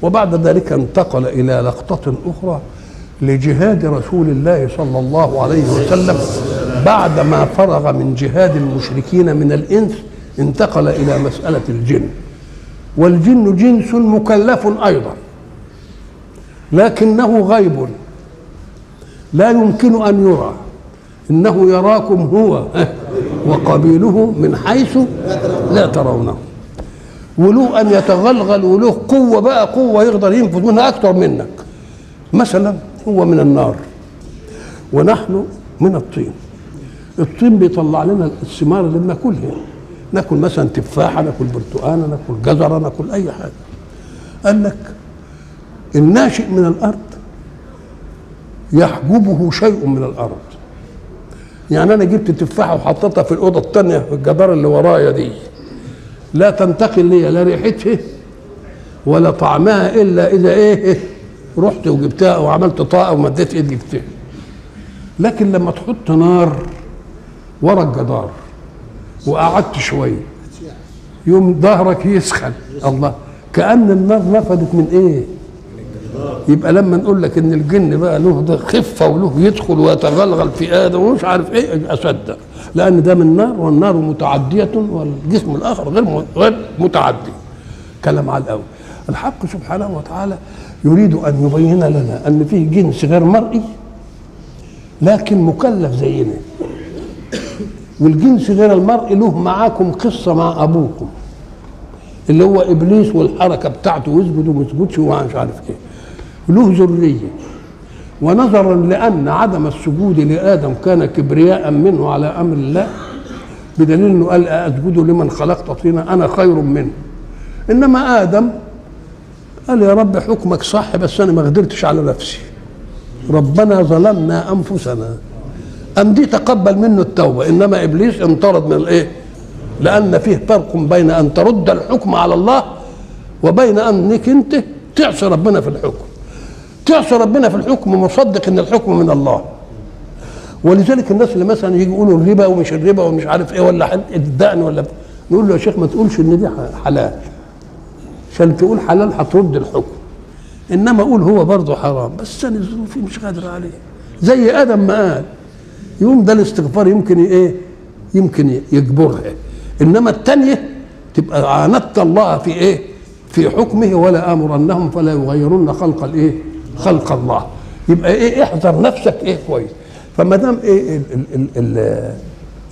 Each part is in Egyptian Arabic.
وبعد ذلك انتقل إلى لقطة أخرى لجهاد رسول الله صلى الله عليه وسلم. بعدما فرغ من جهاد المشركين من الإنس انتقل إلى مسألة الجن. والجن جنس مكلف أيضا، لكنه غيب لا يمكن أن يرى، إنه يراكم هو وقبيله من حيث لا ترونه. وله أن يتغلغل وله قوة بقى، قوة يقدر ينفذ منها أكثر منك. مثلا هو من النار ونحن من الطين. الطين بيطلع لنا الثمار اللي بناكلها، ناكل مثلا تفاحة، ناكل برتقانه، ناكل جزرة، ناكل اي حاجة. قال لك الناشئ من الارض يحجبه شيء من الارض. يعني انا جبت تفاحة وحطيتها في الاوضة الثانية في الجدار اللي ورايا دي، لا تنتقل لي لا ريحتها ولا طعمها الا اذا ايه رحت وجبتها وعملت طاقة ومديت ايدي جبتها. لكن لما تحط نار ورا الجدار وقعدت شوية يوم ظهرك يسخن، الله، كأن النار نفدت من ايه؟ يبقى لما نقول لك ان الجن بقى له خفه وله يدخل ويتغلغل في ادم ومش عارف ايه، اصدق، لان ده من نار والنار متعدية والجسم الاخر غير متعدي. كلام على الاول. الحق سبحانه وتعالى يريد ان يبين لنا ان فيه جنس غير مرئي لكن مكلف زينا، والجنس غير المرئي له معاكم قصة مع ابوكم اللي هو ابليس والحركة بتاعته، ويسجد وما يسجدش ومش عارف ايه، له ذرية. ونظرا لان عدم السجود لادم كان كبرياء منه على امر الله، بدليل انه قال اسجد لمن خلقت طينا انا خير منه. انما ادم قال يا رب حكمك صح بس انا ما قدرتش على نفسي، ربنا ظلمنا انفسنا. أم دي تقبل منه التوبة، إنما إبليس انطرد من الإيه؟ لأن فيه فرق بين أن ترد الحكم على الله وبين أنك أنت تعصي ربنا في الحكم. تعصي ربنا في الحكم مصدق إن الحكم من الله. ولذلك الناس اللي مثلا يجي يقولوا الربا ومش الربا ومش عارف إيه ولا الدقن ولا، نقول له يا شيخ ما تقولش إن دي حلال، عشان تقول حلال هترد الحكم، إنما قول هو برضه حرام بس أنا ظروفي مش قادر عليه، زي آدم ما قال. يوم ده الاستغفار يمكن ايه؟ يمكن يجبرها. انما الثانية تبقى عاندت الله في ايه؟ في حكمه، ولا امرنهم فلا يغيرن خلق الايه؟ خلق الله. يبقى ايه؟ احذر نفسك ايه كويس. فما دام ايه ال ال ال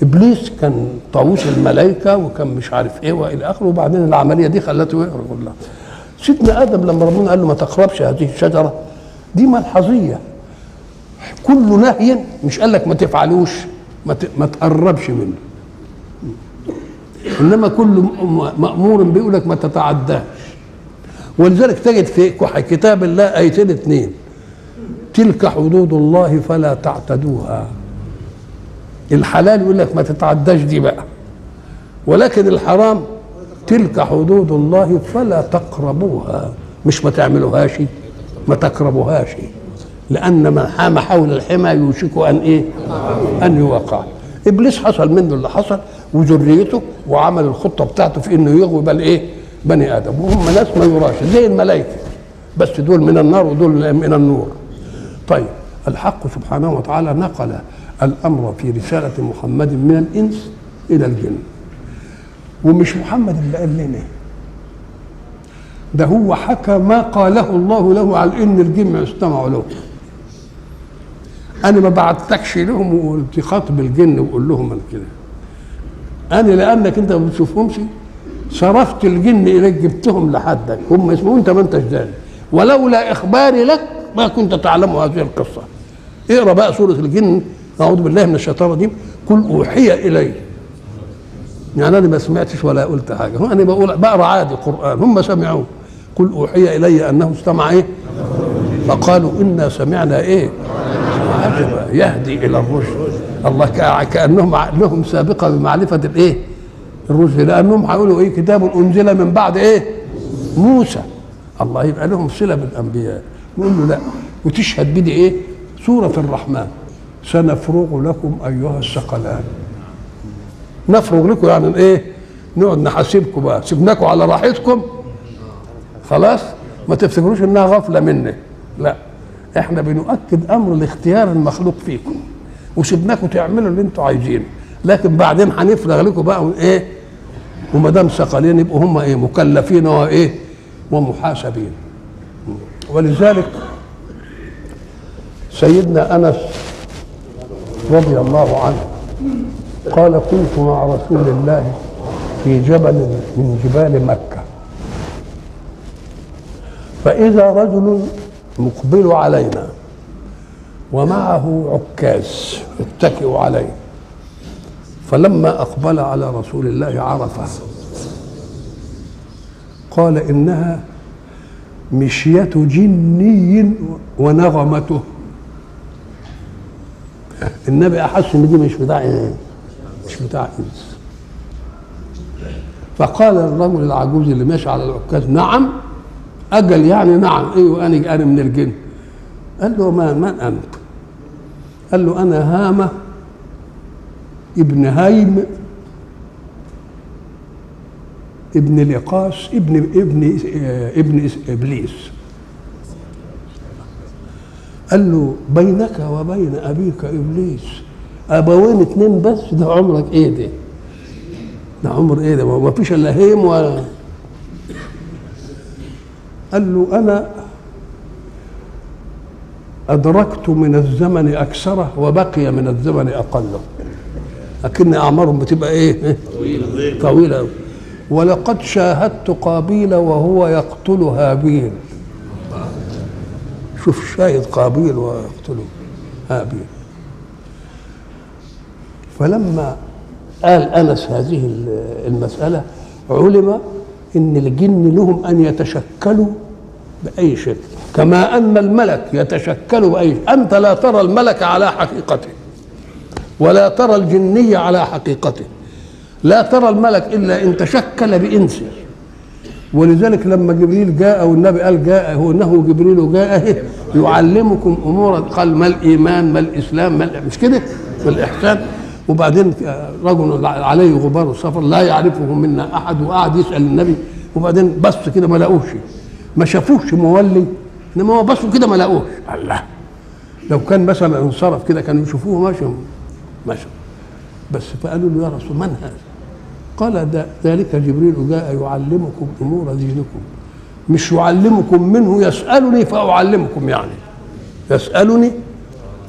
ابليس كان طاووس الملائكة وكان مش عارف ايه والى اخره، وبعدين العملية دي خلته يهرب الله. سيدنا ادم لما ربنا قال له ما تقربش هذه الشجرة، دي ملحظيه. كل نهي مش قال لك ما تفعلوش، ما تقربش منه، انما كل مأمور بيقول لك ما تتعداش. ولذلك تجد في كتاب الله ايتين اثنين: تلك حدود الله فلا تعتدوها. الحلال يقول لك ما تتعداش دي بقى، ولكن الحرام تلك حدود الله فلا تقربوها، مش ما تعملوهاش، ما تقربوهاش، لأن من حام حول الحمى يوشك أن إيه؟ أن يوقع. إبليس حصل منه اللي حصل وذريته، وعمل الخطة بتاعته في إنه يغوي بل إيه؟ بني آدم، وهم ناس ما يراش زي الملائكة، بس دول من النار ودول من النور. طيب الحق سبحانه وتعالى نقل الأمر في رسالة محمد من الإنس إلى الجن، ومش محمد اللي قال لنا ده، هو حكى ما قاله الله له على إن الجن استمعوا له. أنا ما بعتكش لهم وقلت خاطب الجن وقول لهم أنا كده، أنا لأنك أنت ما بتشوفهمش صرفت الجن إليك، جبتهم لحدك، هم يسمعون أنت ما أنتش داري، ولولا إخباري لك ما كنت تعلم هذه القصة. اقرأ بقى سورة الجن، أعوذ بالله من الشيطان الرجيم، قل أوحي إلي. يعني أنا ما سمعتش ولا قلت حاجة، أنا بقول بقرأ عادي قرآن، هم سمعوه. قل أوحي إلي أنه استمع إيه؟ فقالوا إنا سمعنا إيه؟ عجبا يهدي إلى الرشد. الله، كأنهم لهم سابقة بمعرفة الإيه؟ الرشد، لأنهم هيقولوا إيه؟ كتاب أنزل من بعد إيه؟ موسى. الله، يبقى لهم صلة بالأنبياء. نقول له لا، وتشهد بدي إيه؟ سورة الرحمن: سنفرغ لكم أيها الثقلان. نفرغ لكم يعني إيه؟ نقعد نحاسبكم بقى، سيبناكم على راحتكم خلاص، ما تفتكروش انها غفلة مني، لا، احنا بنؤكد امر الاختيار المخلوق فيكم وسيبناكم تعملوا اللي انتوا عايزينه، لكن بعدين هنفرغ لكم بقى ايه، وما دام ثقلين يبقوا هم ايه؟ مكلفين وايه؟ ومحاسبين. ولذلك سيدنا انس رضي الله عنه قال: كنت مع رسول الله في جبل من جبال مكة، فإذا رجل مقبل علينا ومعه عكاز يتكئ عليه، فلما أقبل على رسول الله عرفه، قال: إنها مشية جني ونغمته. النبي أحس إن دي مش بتاع إيه؟ مش بتاع إنس. فقال الرجل العجوز اللي ماشي على العكاز: نعم، أجل يعني نعم، أيوه أنا من الجن. قال له: من أنت؟ قال له: أنا هامة ابن هيم ابن لقاس ابن ابن ابن إبليس. قال له: بينك وبين أبيك إبليس أبوين اتنين بس، ده عمرك إيه ده؟ ده عمر إيه ده؟ ما فيش إلا هيم ولا. قال له: أنا أدركت من الزمن أكثره وبقي من الزمن أقله، لكن أعمارهم بتبقى إيه؟ طويلة. ولقد شاهدت قابيل وهو يقتل هابيل. شوف، شاهد قابيل ويقتل هابيل. فلما قال أنس هذه المسألة علم إن الجن لهم أن يتشكلوا بأي شكل، كما أن الملك يتشكل بأي شكل. أنت لا ترى الملك على حقيقته، ولا ترى الجني على حقيقته، لا ترى الملك إلا إن تشكل بإنسه. ولذلك لما جبريل جاء والنبي قال جاء هو إنه جبريل جاء يعلمكم أمورا، قال ما الإيمان ما الإسلام ما مش كده، ما الإحسان. وبعدين رجل عليه غبار السفر لا يعرفه منا أحد، وقعد يسأل النبي، وبعدين بص كده ما لاقوش، ما شافوش مولي، إنما هو بصوا كده ما لاقوش. الله، لو كان مثلا انصرف كده كانوا يشوفوه ماشي ماشي بس. فقالوا له: يا رسول، من هذا؟ قال: ذلك جبريل جاء يعلمكم امور دينكم. مش يعلمكم منه، يسالني فاعلمكم، يعني يسالني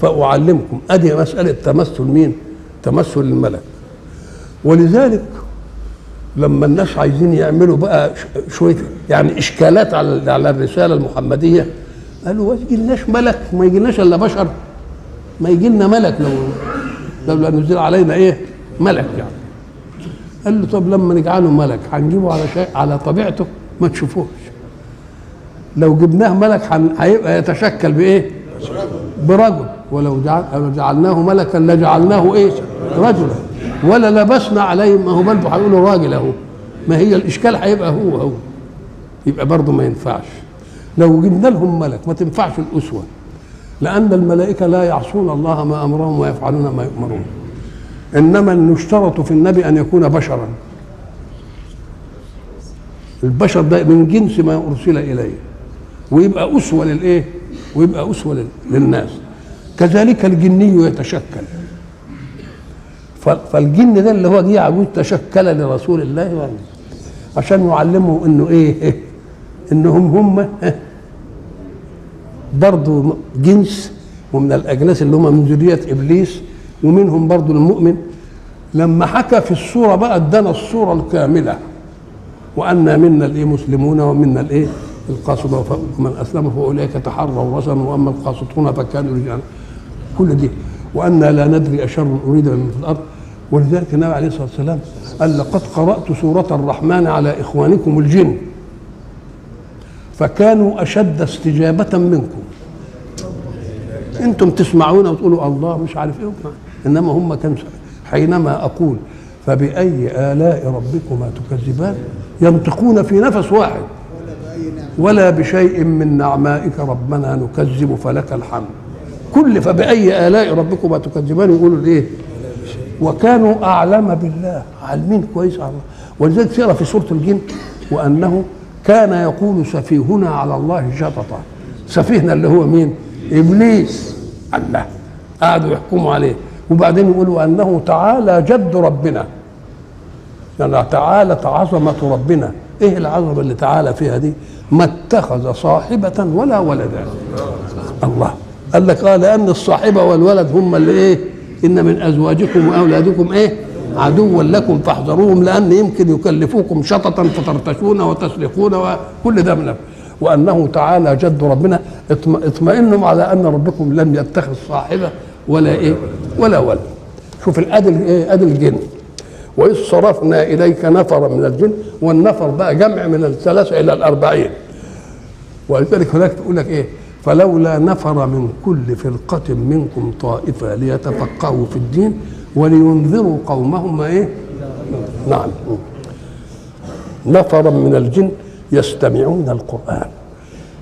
فاعلمكم. ادي مسالة تمثل مين؟ تمثل الملك. ولذلك لما الناس عايزين يعملوا بقى شوية يعني اشكالات على الرسالة المحمدية، قالوا ما يجيلناش ملك، ما يجيلناش الا بشر، ما يجيلنا ملك لو نزل علينا ايه؟ ملك يعني. قال له: طب لما نجعله ملك هنجيبه على شيء على طبيعته ما تشوفوش، لو جبناه ملك هيبقى يتشكل بايه؟ برجل. ولو جعلناه ملكا لجعلناه ايه؟ رجلا، ولا لبسنا عليه، ما هو برضه هيقولوا راجل اهو، ما هي الاشكال هيبقى هو هو، يبقى برضه ما ينفعش. لو جبنا لهم ملك ما تنفعش الاسوه، لان الملائكة لا يعصون الله ما امرهم ويفعلون ما يؤمرون. انما يشترط في النبي ان يكون بشرا، البشر ده من جنس ما ارسل اليه، ويبقى اسوة للايه؟ ويبقى اسوة للناس. كذلك الجني يتشكل، فالجن ده اللي هو جه عجوز تشكل لرسول الله عشان يعلمه انه ايه؟ انهم هم برضه جنس ومن الاجناس اللي هم من ذرية ابليس، ومنهم برضه المؤمن. لما حكى في الصورة بقى ادانا الصورة الكاملة، وأن منا الايه مسلمون ومنا الايه القاسطون، ومن اسلم فاولئك تحروا رشدا واما القاسطون فكانوا رجالا. كل دي وأنا لا ندري أشر أريد من في الأرض. ولذلك النبي عليه الصلاة والسلام قال: لقد قرأت سورة الرحمن على إخوانكم الجن فكانوا أشد استجابة منكم. أنتم تسمعون وتقولوا الله مش عارف إيه، إنما هم كانوا حينما أقول فبأي آلاء ربكما تكذبان ينطقون في نفس واحد: ولا بشيء من نعمائك ربنا نكذب فلك الحمد. كل فبأي آلاء ربكما تكذبان يقولوا الايه؟ وكانوا أعلم بالله، عالمين كويس على الله. ولذلك تقرا في سورة الجن: وأنه كان يقول سفيهنا على الله شططا. سفيهنا اللي هو مين؟ إبليس. الله، قعدوا يحكموا عليه، وبعدين يقولوا أنه تعالى جد ربنا، يعني تعالت عظمة ربنا. إيه العظمة اللي تعالى فيها دي؟ ما اتخذ صاحبة ولا ولدا. الله قال لك لأن الصاحبة والولد هم اللي إيه؟ إن من أزواجكم وأولادكم إيه؟ عدوا لكم فاحذروهم، لأن يمكن يكلفوكم شططا فترتشون وتسرقون وكل ده من. وأنه تعالى جد ربنا، اطمئنوا على أن ربكم لم يتخذ صاحبة ولا إيه؟ ولا ولد. شوف الأدل إيه؟ أدل الجن. وإذ صرفنا إليك نفرا من الجن، والنفر بقى جمع من 3 إلى 40. ولذلك هناك تقول لك إيه؟ فلولا نفر من كل فرقة منكم طائفة ليتفقهوا في الدين ولينذروا قومهم إيه؟ نعم، نفرا من الجن يستمعون القرآن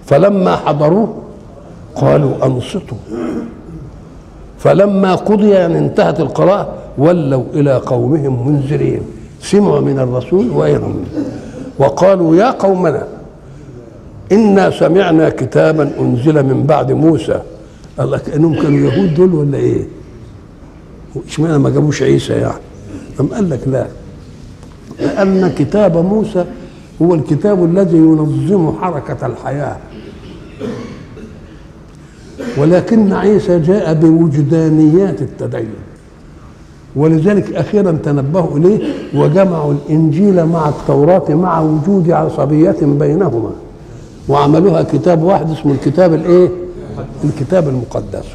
فلما حضروه قالوا أنصتوا، فلما قضي يعني انتهت القراءة ولوا إلى قومهم منذرين، سمعوا من الرسول وإيهم، وقالوا يا قومنا إنا سمعنا كتابا أنزل من بعد موسى. قال لك إنهم كانوا يهود دول ولا إيه؟ اشمعنى ما جابوش عيسى يعني؟ أم قال لك لا، لأن كتاب موسى هو الكتاب الذي ينظم حركة الحياة، ولكن عيسى جاء بوجدانيات التدين، ولذلك أخيرا تنبهوا إليه وجمعوا الإنجيل مع التوراة مع وجود عصبية بينهما، وعملوها كتاب واحد اسمه الكتاب الإيه؟ الكتاب المقدس.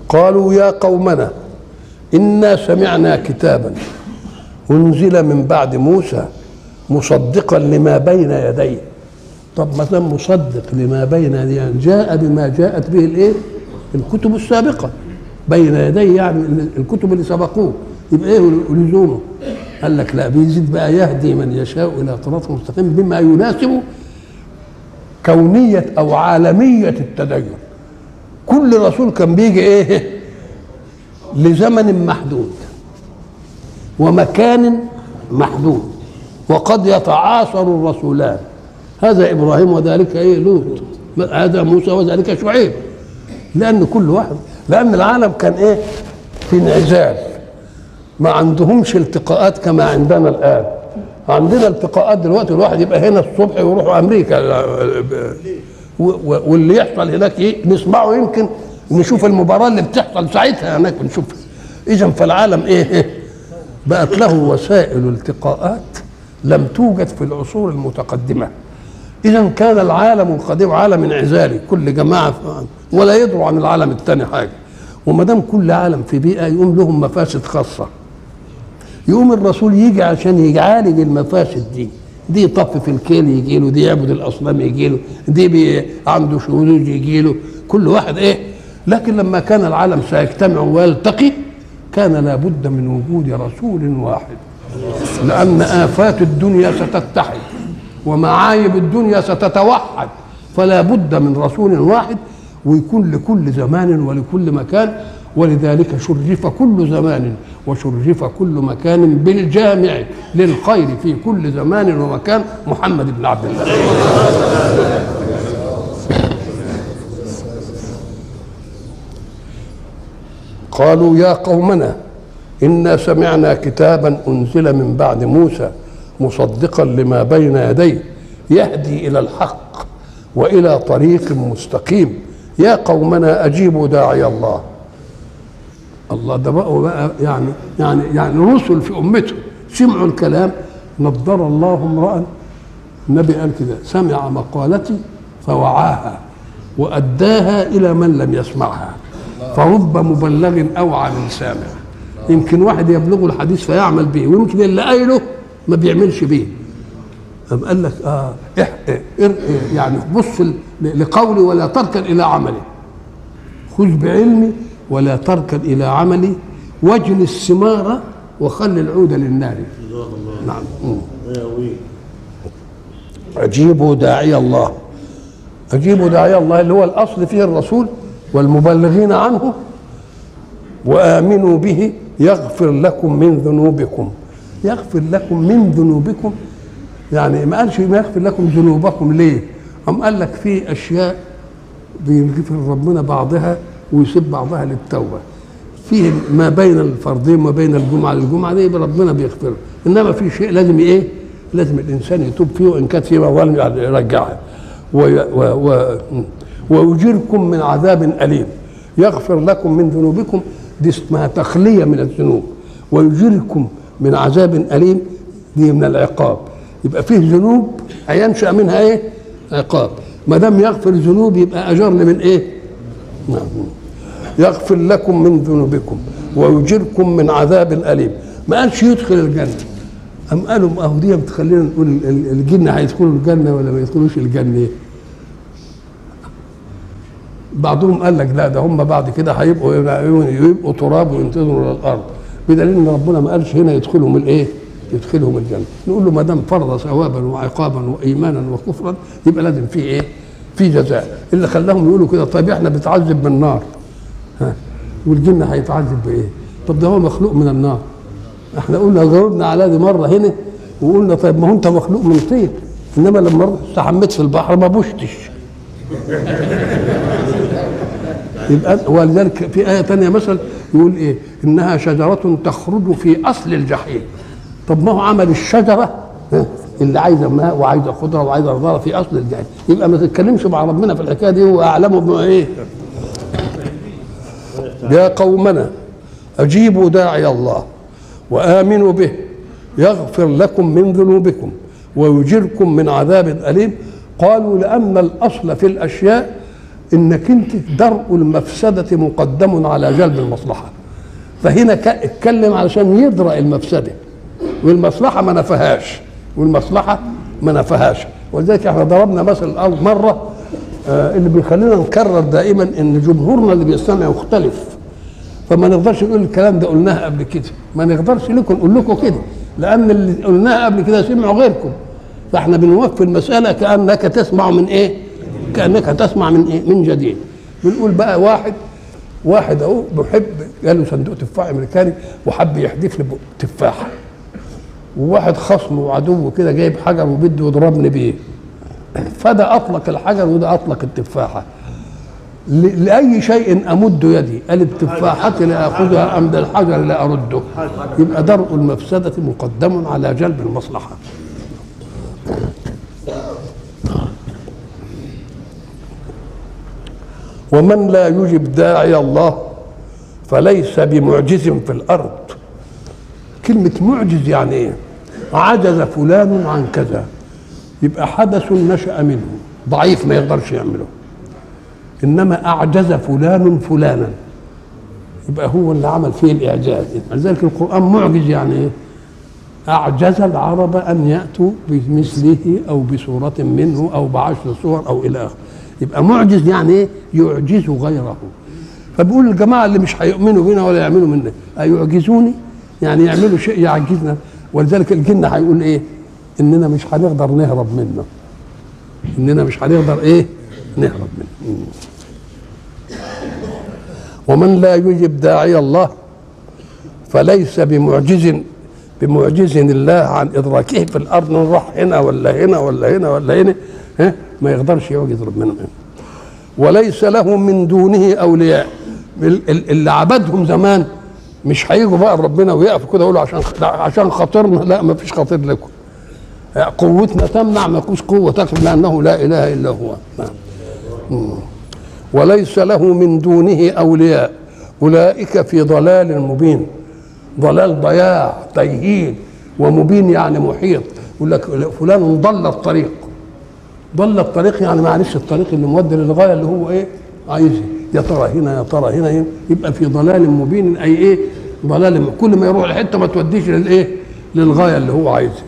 قالوا يا قومنا إنا سمعنا كتابا أنزل من بعد موسى مصدقا لما بين يديه. طب ما دام مصدق لما بين يديه، جاء بما جاءت به الايه؟ الكتب السابقة. بين يديه يعني الكتب اللي سبقوه، يبقى ايه لزومه؟ قال لك لا، بيزيد بقى يهدي من يشاء الى صراط مستقيم بما يناسب كونية او عالمية التدين. كل رسول كان بيجي ايه؟ لزمن محدود ومكان محدود، وقد يتعاصر الرسولان، هذا ابراهيم وذلك ايه؟ لوط، هذا موسى وذلك شعيب، لان كل واحد، لان العالم كان ايه؟ في انعزال، ما عندهمش التقاءات كما عندنا الان. عندنا التقاءات دلوقتي، الواحد يبقى هنا الصبح ويروحوا امريكا، واللي يحصل هناك ايه؟ نسمعه، يمكن نشوف المباراة اللي بتحصل ساعتها هناك نشوفها. اذا فالعالم ايه؟ بقت له وسائل التقاءات لم توجد في العصور المتقدمة. اذا كان العالم القديم عالم انعزالي، كل جماعة ولا يدروا عن العالم الثاني حاجة. وما دام كل عالم في بيئة يقوم لهم مفاسد خاصة، يقوم الرسول يجي عشان يعالج المفاسد دي. دي طف في الكيل يجي له، دي يعبد الاصنام يجي له، دي عنده شذوذ يجي له، كل واحد ايه. لكن لما كان العالم سيجتمع ويلتقي كان لابد من وجود رسول واحد، لأن آفات الدنيا ستتحد ومعايب الدنيا ستتوحد، فلا بد من رسول واحد ويكون لكل زمان ولكل مكان. ولذلك شرف كل زمان وشرف كل مكان بالجامع للخير في كل زمان ومكان، محمد بن عبد الله. قالوا يا قومنا إنا سمعنا كتابا أنزل من بعد موسى مصدقا لما بين يديه يهدي إلى الحق وإلى طريق مستقيم، يا قومنا أجيبوا داعي الله. الله ده بقى يعني يعني يعني رسل في أمته سمعوا الكلام. نضر الله امرأ، النبي قال كده، سمع مقالتي فوعاها وأداها إلى من لم يسمعها، فرب مبلغ أوعى من سامع. يمكن واحد يبلغه الحديث فيعمل به، ويمكن اللي قايله ما بيعملش به. أم قال لك يعني بص لقولي ولا تركن إلى عملي، خذ بعلمي ولا تركن إلى عملي، واجن الثمار وخل العود للنار. نعم. أجيبوا داعي الله، أجيبوا داعي الله اللي هو الأصل فيه الرسول والمبلغين عنه، وآمنوا به يغفر لكم من ذنوبكم يغفر لكم من ذنوبكم، يعني ما قالش ما يغفر لكم ذنوبكم ليه؟ أم قال لك في أشياء بيغفر ربنا بعضها ويسيب بعضها للتوبة، فيه ما بين الفرضين وما بين الجمعة للجمعة دي ربنا بيغفره، إنما في شيء لازم إيه؟ لازم الإنسان يتوب فيه، وإن كانت فيه مظالم يرجعها. ويجيركم من عذاب أليم. يغفر لكم من ذنوبكم دي اسمها تخلية من الذنوب، ويجيركم من عذاب أليم دي من العقاب. يبقى فيه ذنوب هينشأ منها إيه؟ عقاب. ما دام يغفر ذنوب يبقى أجرنا من إيه؟ نعم. يغفر لكم من ذنوبكم ويجيركم من عذاب أليم. ما قالش يدخل الجنة، أم قالوا أهو دي بتخلينا نقول الجن هيدخلوا الجنة ولا ما يدخلوش الجنة؟ بعضهم قال لك لا، ده هم بعد كده هيبقوا يبقوا تراب وينتظروا للأرض، بدليل إن ربنا ما قالش هنا يدخلهم الإيه؟ يدخلهم الجنة. نقول له ما دام فرض ثوابا وعقابا وإيمانا وكفرا يبقى لازم في إيه؟ في جزاء. اللي خلاهم يقولوا كده طيب إحنا بنتعذب بالنار، ها، والجن هيتعذب بإيه؟ طب ده هو مخلوق من النار. احنا قلنا جاوبنا على دي مرة هنا وقلنا طيب ما هو انت مخلوق من طين، انما لما رحت استحميت في البحر ما بوشتش. يبقى ولذلك في آية ثانية مثلا يقول ايه؟ انها شجرة تخرج في اصل الجحيم. طب ما هو عمل الشجرة اللي عايزة ماء وعايزة خضرة وعايزة رضارة في اصل الجحيم، يبقى ما تتكلمش مع ربنا في الحكاية دي، هو اعلمه بما ايه؟ يا قومنا اجيبوا داعي الله وآمنوا به يغفر لكم من ذنوبكم ويجركم من عذاب أليم. قالوا لأن الأصل في الأشياء إنك أنت درء المفسدة مقدم على جلب المصلحة، فهنا اتكلم علشان يدرأ المفسدة، والمصلحة ما نفهاش، والمصلحة ما نفهاش. ولذلك احنا ضربنا مثل الأرض مرة اللي بيخلينا نكرر دائما إن جمهورنا اللي بيستمع مختلف، فما نقدرش نقول الكلام ده قلناه قبل كده، ما نقدرش لكم نقول لكم كده، لأن اللي قلناه قبل كده سمعوا غيركم. فاحنا بنوفي المسألة كأنك تسمع من إيه؟ كأنك تسمع من إيه؟ من جديد. بنقول بقى واحد أهو بحب، قال له صندوق تفاح أمريكاني وحب يحدف لي تفاحة، وواحد خصمه وعدوه كده جايب حجر وبده يضربني بيه، فده أطلق الحجر وده أطلق التفاحة. لأي شيء أمد يدي؟ قال التفاحة لأخذها أم الحجر لأرده. يبقى درء المفسدة مقدم على جلب المصلحة. ومن لا يجب داعي الله فليس بمعجز في الأرض. كلمة معجز يعني إيه؟ عجز فلان عن كذا، يبقى حدث نشأ منه ضعيف ما يقدرش يعمله، إنما أعجز فلان فلانا يبقى هو اللي عمل فيه الإعجاز. لذلك القرآن معجز يعني إيه؟ أعجز العرب أن يأتوا بمثله أو بسورة منه أو بعشر صور أو إلى آخره. يبقى معجز يعني إيه؟ يعجز غيره. فبيقول الجماعة اللي مش هيؤمنوا بنا ولا يعملوا منا أيعجزوني؟ يعني يعملوا شيء يعجزنا. ولذلك الجن هيقول إيه؟ إننا مش هنقدر نهرب منه، إننا مش هنقدر إيه؟ نهرب منه. ومن لا يجب داعي الله فليس بمعجز الله عن إدراكه في الأرض. نروح هنا ولا هنا ولا هنا ولا هنا، ها؟ ما يقدرش يعجز ربنا. وليس له من دونه أولياء. اللي عبدهم زمان مش هيجوا بقى ربنا ويقفوا كده يقولوا عشان خاطرنا، لا ما فيش خاطر لكم، قوتنا تمنع، ما فيش قوة تكفي لأنه لا إله إلا هو. وليس له من دونه أولياء أولئك في ضلال مبين. ضلال ضياع تيهين، ومبين يعني محيط. يقول لك فلان ضل الطريق، ضل الطريق يعني معلش الطريق اللي مودي للغاية اللي هو ايه عايزه، يا ترى هنا يا ترى هنا، هنا. يبقى في ضلال مبين، اي ايه ضلال، كل ما يروح الحتة ما توديش للايه للغاية اللي هو عايزها.